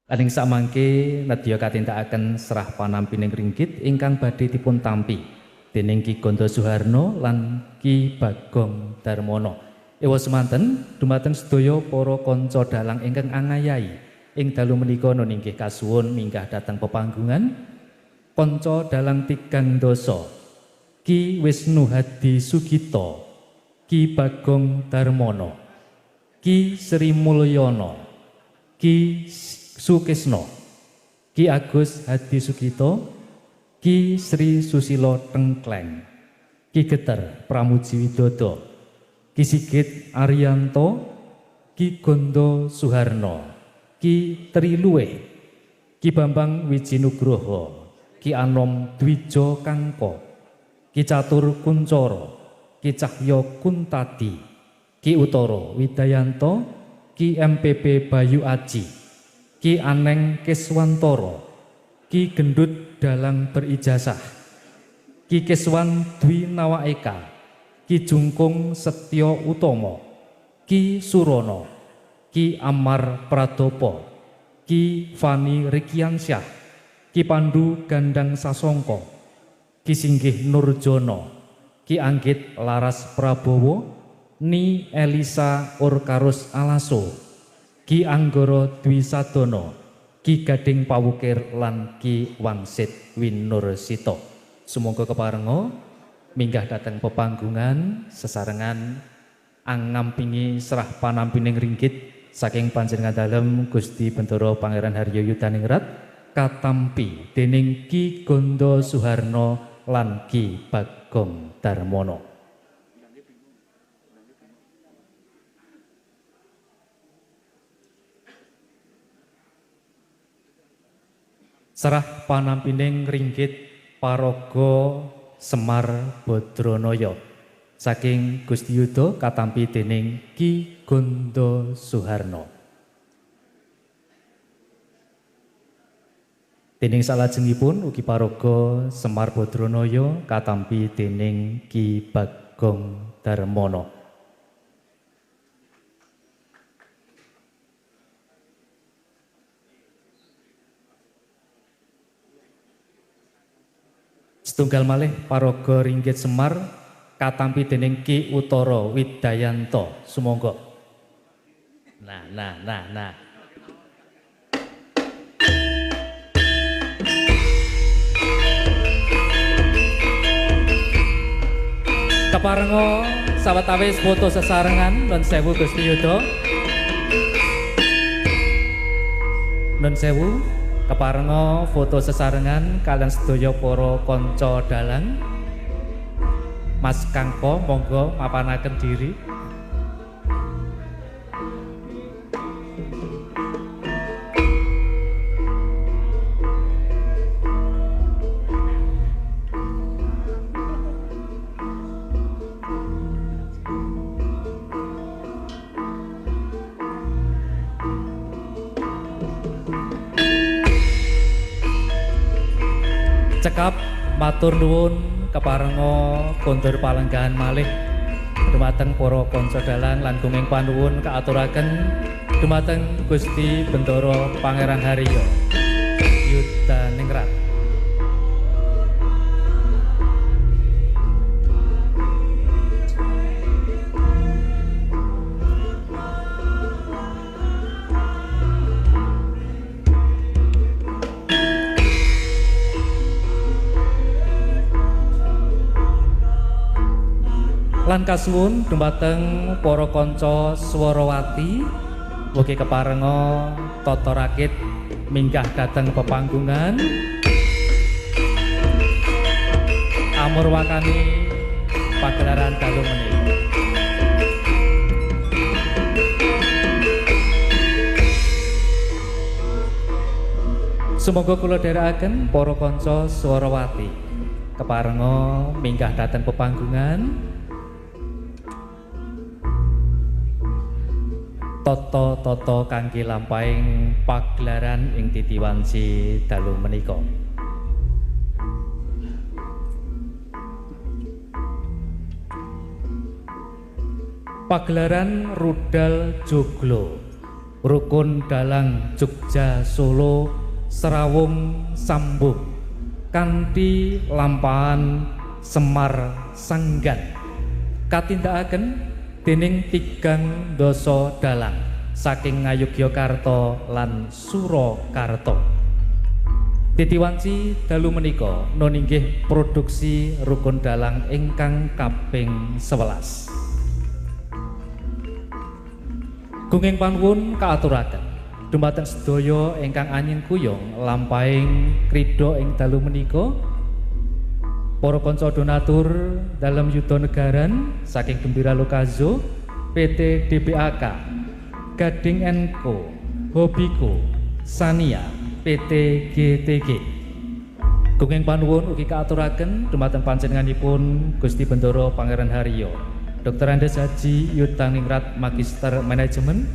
Lan ing samangke nedya katindakaken serah panampining ringgit ingkang badhe dipun tampi dening Ki Gondo Suharno lan Ki Bagong Darmono. Ewa semanten dumateng sedaya para kanca dalang ingkang angayahi ing dalu menika nun inggih kasuwun minggah dhateng pepanggungan kanca dalang tigang dasa Ki Wisnu Hadi Sugito, Ki Bagong Darmono, Ki Sri Mulyono, Ki Sukisno, Ki Agus Hadi Sugito, Ki Sri Susilo Tengkleng, Ki Geter Pramuji Widodo, Ki Sigit Arianto, Ki Gondo Suharno, Ki Triluwe, Ki Bambang Wijinugroho, Ki Anom Dwijo Kangko, Ki Catur Kuncoro, Ki Cahyo Kuntadi, Ki Utoro Widayanto, Ki MPP Bayu Aji, Ki Aneng Keswantoro, Ki Gendut Dalang Berijazah, Ki Keswan Dwi Nawaeka, Ki Jungkung Setyo Utomo, Ki Surono, Ki Amar Pradopo, Ki Fani Rikiansyah, Ki Pandu Gandang Sasongko, Ki Singgih Nurjono, Ki Anggit Laras Prabowo, Ni Elisa Orkarus Alaso, Ki Anggoro Dwi Sadono, Ki Gading Pawukir lan Ki Wangsit Winursito. Sumangga keparenga minggah dhateng pepanggungan sesarengan angampingi serah panampining ringgit saking panjenengan dalem Gusti Bendoro Pangeran Haryo Yudaningrat katampi dening Ki Gondo Suharno lan Ki Bagong Darmono. Serah panampining ringgit paraga Semar Badranaya saking Gusti Yuda katampi dening Ki Gondo Suharno. Dening salajengipun ugi paraga Semar Badranaya katampi dening Ki Bagong Darmono. Setunggal malih paraga ringgit Semar katampi dening Ki Utoro Widayanto. Sumangga. Nah, nah, nah, nah. Keparenga sawetawis foto sesarengan nun sewu Gusti Yuda. Nun sewu keparenga foto sesarengan kalian sedaya para kanca dalang. Mas Kangko monggo mapanaken diri. Cekap matur nuwun keparenga kondur palenggahan malih dumateng para kanca dalang lan gunging panuwun kaaturaken dumateng Gusti Bendoro Pangeran Haryo Yudaningrat. Lan kasuwun dumateng para kanca Swarawati mugi keparenga tata rakit minggah dhateng pepanggungan amurwakani pagelaran dalu menika. Sumangga kula dherekaken para kanca Swarawati keparenga minggah dhateng pepanggungan tata-tata kangge lampahing pagelaran ing titiwanci dalu menika. Pagelaran Rudal Joglo. Rukun Dalang Jogja Solo Serawung Sambung kanthi lampahan Semar Sanggan katindakaken dening 30 dalang saking Ngayogyakarta lan Surakarta. Titiwanci dalu menika nun inggih produksi Rukun Dalang ingkang kaping 11. Gunging panuwun kaaturaken dumateng sedaya ingkang anyengkuyung lampahing kridha ing dalu menika, para kanca donatur dalem Yuda Negaran saking Gembira Lokazo, PT DBAK, Gading & Co, Hobiko, Sania, PT GTG. Gunging panuwun ugi kaaturaken dumateng panjenenganipun Gusti Bendoro Pangeran Haryo, Dr. Andes Haji Yudaningrat Magister Manajemen.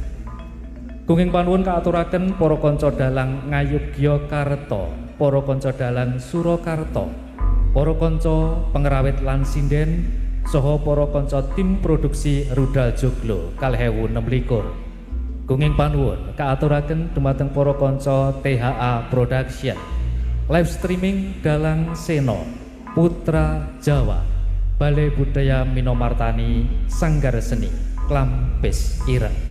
Gunging panuwun kaaturaken para kanca dalang Ngayogyakarta, para kanca dalang Surakarta, para kanca pengrawit lan sinden, saha para kanca tim produksi Rudal Joglo 2026. Gunging panuwun kaaturaken dumateng para kanca THA Production, live streaming Dalang Seno, Putra Jawa, Balai Budaya Minomartani, Sanggar Seni, Klampis Ireng.